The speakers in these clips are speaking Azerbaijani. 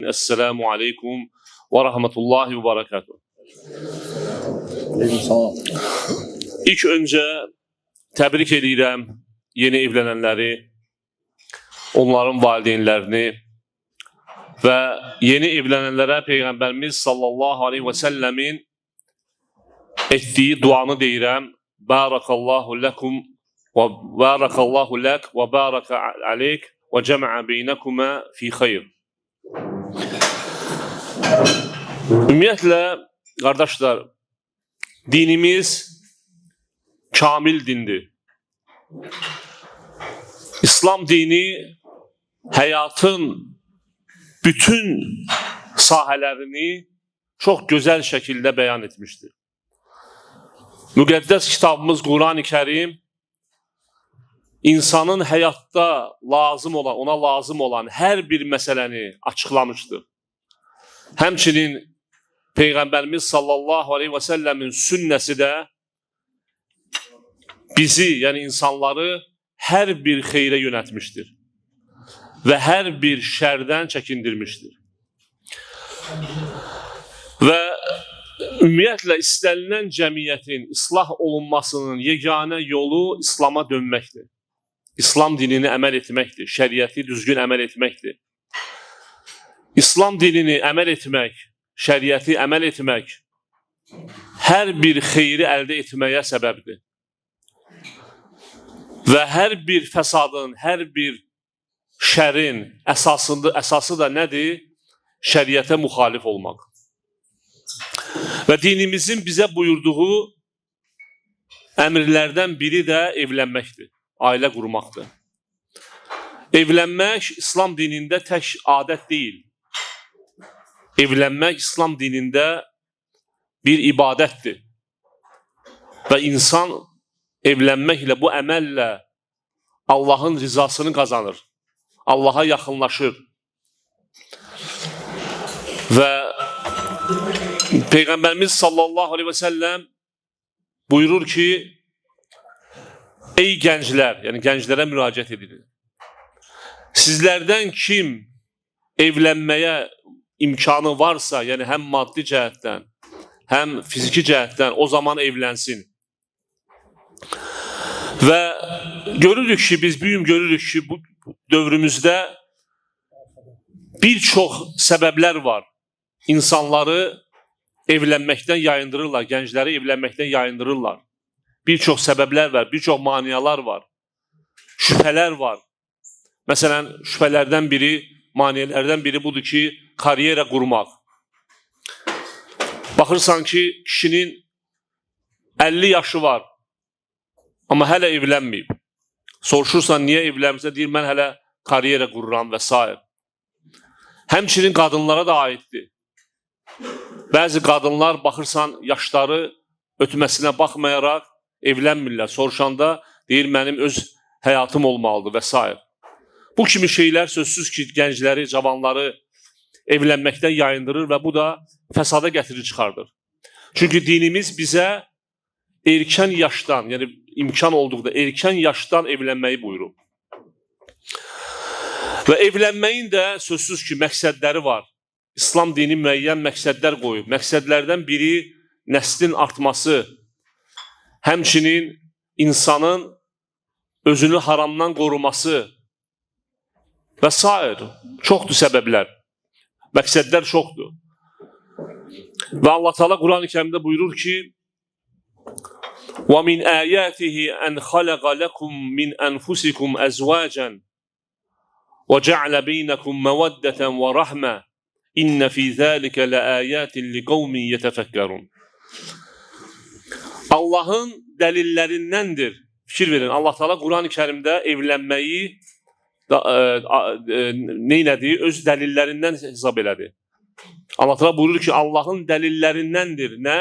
Esselamu aleykum ve rahmetullahi ve berekatuhu. Aleyküm. İlk öncə təbrik edirəm yeni evlənənləri, onların valideynlərini və yeni evlənənlərə Peyğəmbərimiz sallallahu aleyhi və səlləmin etdiyi duanı deyirəm. Barakallahu lekum və barakallahu lek və baraka aleyk və cəmə beynəkuma fi xeyr. Ümumiyyətlə, qardaşlar, dinimiz kamil dindir. İslam dini həyatın bütün sahələrini çox gözəl şəkildə bəyan etmişdir. Müqəddəs kitabımız Qurani Kərim insanın həyatda lazım olan, ona lazım olan hər bir məsələni açıqlamışdır. Həmçinin Peyğəmbərimiz sallallahu aleyhi və səlləmin sünnəsi də bizi, yəni insanları hər bir xeyrə yönəltmişdir və hər bir şərdən çəkindirmişdir. Və ümumiyyətlə istənilən cəmiyyətin islah olunmasının yeganə yolu İslama dönməkdir. İslam dinini əməl etməkdir, şəriəti düzgün əməl etməkdir. İslam dinini əməl etmək, şəriəti əməl etmək hər bir xeyri əldə etməyə səbəbdir. Və hər bir fəsadın, hər bir şərin əsası da nədir? Şəriətə müxalif olmaq. Və dinimizin bizə buyurduğu əmrlərdən biri də evlənməkdir, ailə qurmaqdır. Evlənmək İslam dinində tək adət deyil. Evlənmək İslam dinində bir ibadətdir. Və insan evlənməklə, bu əməllə Allahın rizasını qazanır. Allaha yaxınlaşır. Və Peyğəmbərimiz sallallahu aleyhi və səlləm buyurur ki, ey gənclər, yəni gənclərə müraciət edilir. Sizlərdən kim evlənməyə imkanı varsa, yəni həm maddi cəhətdən, həm fiziki cəhətdən o zaman evlənsin. Və görürük ki, biz bu gün görürük ki, bu dövrümüzdə bir çox səbəblər var. İnsanları evlənməkdən yayındırırlar, gəncləri evlənməkdən yayındırırlar. Bir çox səbəblər var, bir çox maniyalar var, şübhələr var. Məsələn, şübhələrdən biri, maneələrdən biri budur ki, karyera qurmaq. Baxırsan ki, kişinin 50 yaşı var, amma hələ evlənməyib. Soruşursan, niyə evlənmirsən? Deyir, mən hələ karyera qururam və s. Həmçinin qadınlara da aiddir. Bəzi qadınlar baxırsan, yaşları ötməsinə baxmayaraq evlənmirlər. Soruşanda deyir, mənim öz həyatım olmalıdır və s. Bu kimi şeylər sözsüz ki, gəncləri, cavanları evlənməkdən yayındırır və bu da fəsada gətirir, çıxardır. Çünki dinimiz bizə erkən yaşdan, yəni imkan olduqda erkən yaşdan evlənməyi buyurub. Və evlənməyin də sözsüz ki, məqsədləri var. İslam dini müəyyən məqsədlər qoyub. Məqsədlərdən biri nəslin artması, həmçinin insanın özünü haramdan qoruması və s. Çoxdur səbəblər. Məqsədlər çoxdur. Və Allah Teala Quran-ı Kərimdə buyurur ki: "Və min ayatihi en xalaqa lekum min enfusikum azwajan və ceale beynekum meveddeten və rahme. İnne fi zalika laayatin liqaumin yetefekkerun." Allahın dəlillərindəndir. Fikir verin. Allah Teala Quran-ı Kərimdə evlənməyi neynədi? Öz dəlillərindən hesab elədi. Allah Teala buyurur ki, Allahın dəlillərindəndir. Nə?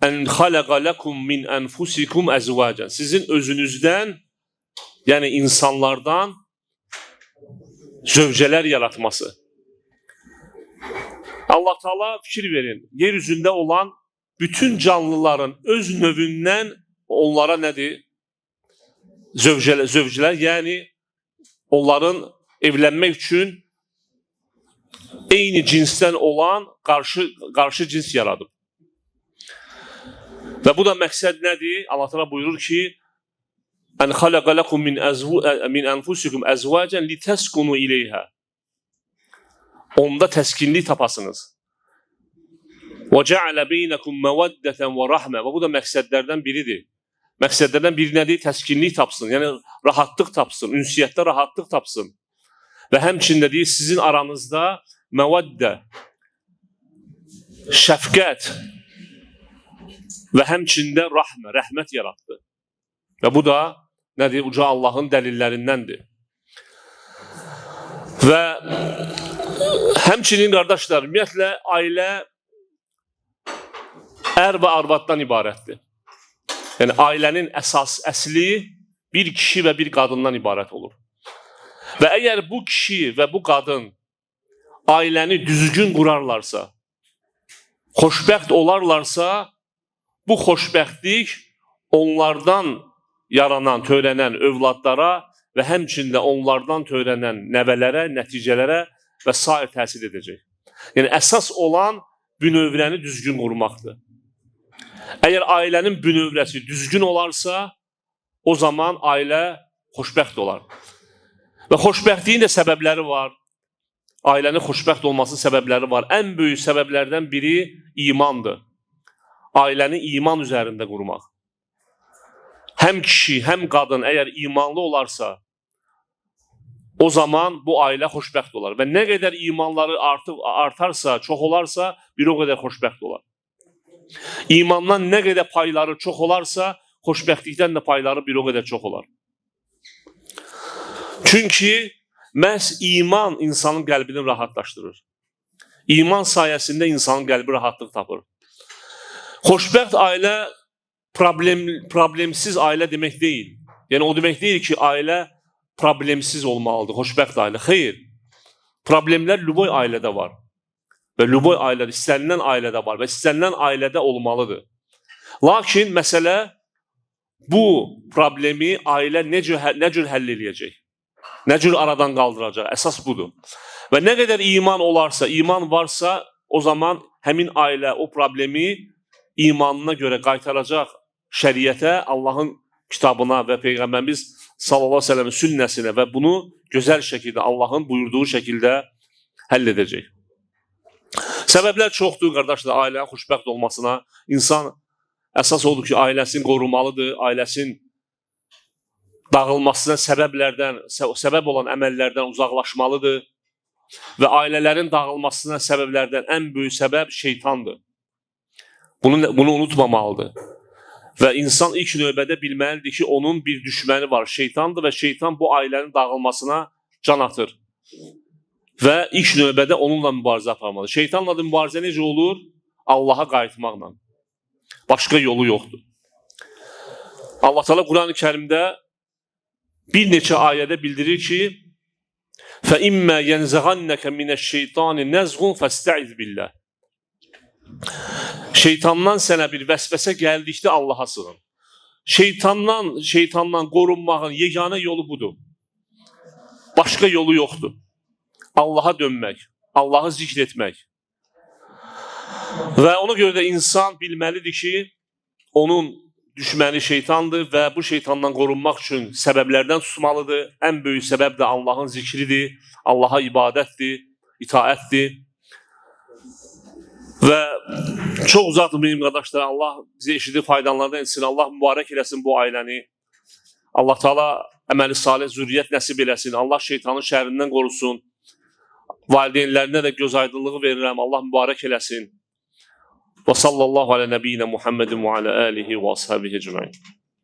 En xalaqa lekum min enfusikum azwajan. Sizin özünüzdən, yəni insanlardan zövcələr yaratması. Allah Teala fikir verin. Yer üzündə olan bütün canlıların öz növündən onlara nədir? Zövcələr, yəni onların evlənmək üçün Eyni cinsdən olan qarşı cins yaradıb. Və bu da məqsəd nədir? Allah Teala buyurur ki: "Ən xalaqa lakum min enfusikum əzvacən litəskunu ileyha." Onda təskinlik tapasınız. Və ceale beynekum məveddeten və rahme. Və bu da məqsədlərdən biridir. Məqsədlərdən biri nədir? Təskinlik tapsın, yəni rahatlıq tapsın, ünsiyyətdə rahatlıq tapsın. Və həmçində deyir, sizin aranızda məvəddə, şəfqət və həmçində rahmə, rəhmət yaratdı. Və bu da nədir? Uca Allahın dəlillərindəndir. Və həmçinin qardaşlar, ümumiyyətlə ailə ər və arvaddan ibarətdir. Yəni ailənin əsas əsli bir kişi və bir qadından ibarət olur. Və əgər bu kişi və bu qadın ailəni düzgün qurarlarsa, xoşbəxt olarlarsa, bu xoşbəxtlik onlardan yaranan, törənən övladlara və həmçində onlardan törənən nəvələrə, nəticələrə və sair təsir edəcək. Yəni əsas olan bünövrəni düzgün qurmaqdır. Əgər ailənin bünövrəsi düzgün olarsa, o zaman ailə xoşbəxt olar. Və xoşbəxtliyin də səbəbləri var. Ailənin xoşbəxt olmasının səbəbləri var. Ən böyük səbəblərdən biri imandır. Ailəni iman üzərində qurmaq. Həm kişi, həm qadın əgər imanlı olarsa, o zaman bu ailə xoşbəxt olar. Və nə qədər imanları artarsa, çox olarsa, bir o qədər xoşbəxt olar. İmandan nə qədər payları çox olarsa, xoşbəxtlikdən də payları bir o qədər çox olar. Çünki məhz iman insanın qəlbini rahatlaşdırır. İman sayəsində insanın qəlbi rahatlıq tapır. Xoşbəxt ailə problemsiz ailə demək deyil. Yəni o demək deyil ki, ailə problemsiz olmalıdır, xoşbəxt ailə. Xeyr. Problemlər lüboy ailədə var. Və lüboy ailədə, istənilən ailədə var və istənilən ailədə olmalıdır. Lakin məsələ bu problemi ailə nə cür həll eləyəcək? Nə cür aradan qaldıracaq? Əsas budur. Və nə qədər iman olarsa, iman varsa, o zaman həmin ailə o problemi imanına görə qaytaracaq şəriətə, Allahın kitabına və Peyğəmbərimiz sallallahu əleyhi və səlləmin sünnəsinə və bunu gözəl şəkildə, Allahın buyurduğu şəkildə həll edəcək. Səbəblər çoxdur qardaşlar, ailənin xoşbəxt olmasına. İnsan əsas odur ki, ailəsini qorumalıdır, ailəsinin dağılmasına səbəb olan əməllərdən uzaqlaşmalıdır və ailələrin dağılmasına səbəblərdən ən böyük səbəb şeytandır. Bunu unutmamalıdır. Və insan ilk növbədə bilməlidir ki, onun bir düşməni var, şeytandır və şeytan bu ailənin dağılmasına can atır. Və ilk növbədə onunla mübarizə aparmalıdır. Şeytanla da mübarizə necə olur? Allaha qayıtmaqla. Başqa yolu yoxdur. Allah Teala Quran-ı Kərimdə bir neçə ayədə bildirir ki, فَإِمَّا يَنْزَغَنَّكَ مِنَ الشَّيْطَانِ نَزْغٌ فَاسْتَعِذْ بِاللّٰهِ. Şeytandan sənə bir vəsvəsə gəldikdə Allaha sığın. Şeytandan qorunmağın yeganə yolu budur. Başqa yolu yoxdur. Allaha dönmək, Allahı zikr etmək. Və ona görə də insan bilməlidir ki, onun düşməni şeytandır və bu şeytandan qorunmaq üçün səbəblərdən tutmalıdır. Ən böyük səbəb də Allahın zikridir, Allaha ibadətdir, itaətdir. Və çox uzatmayayım qardaşlar, Allah bizi eşidib faydalardan etsin, Allah mübarək eləsin bu ailəni. Allah Teala əməli salih zürriyyət nəsib eləsin, Allah şeytanın şərrindən qorusun. Valideynlərinə də göz aydınlığı verirəm, Allah mübarək eləsin. Və sallallahu alə nəbiyyinə Muhammedin və alə alihi və ashabihi ecmain.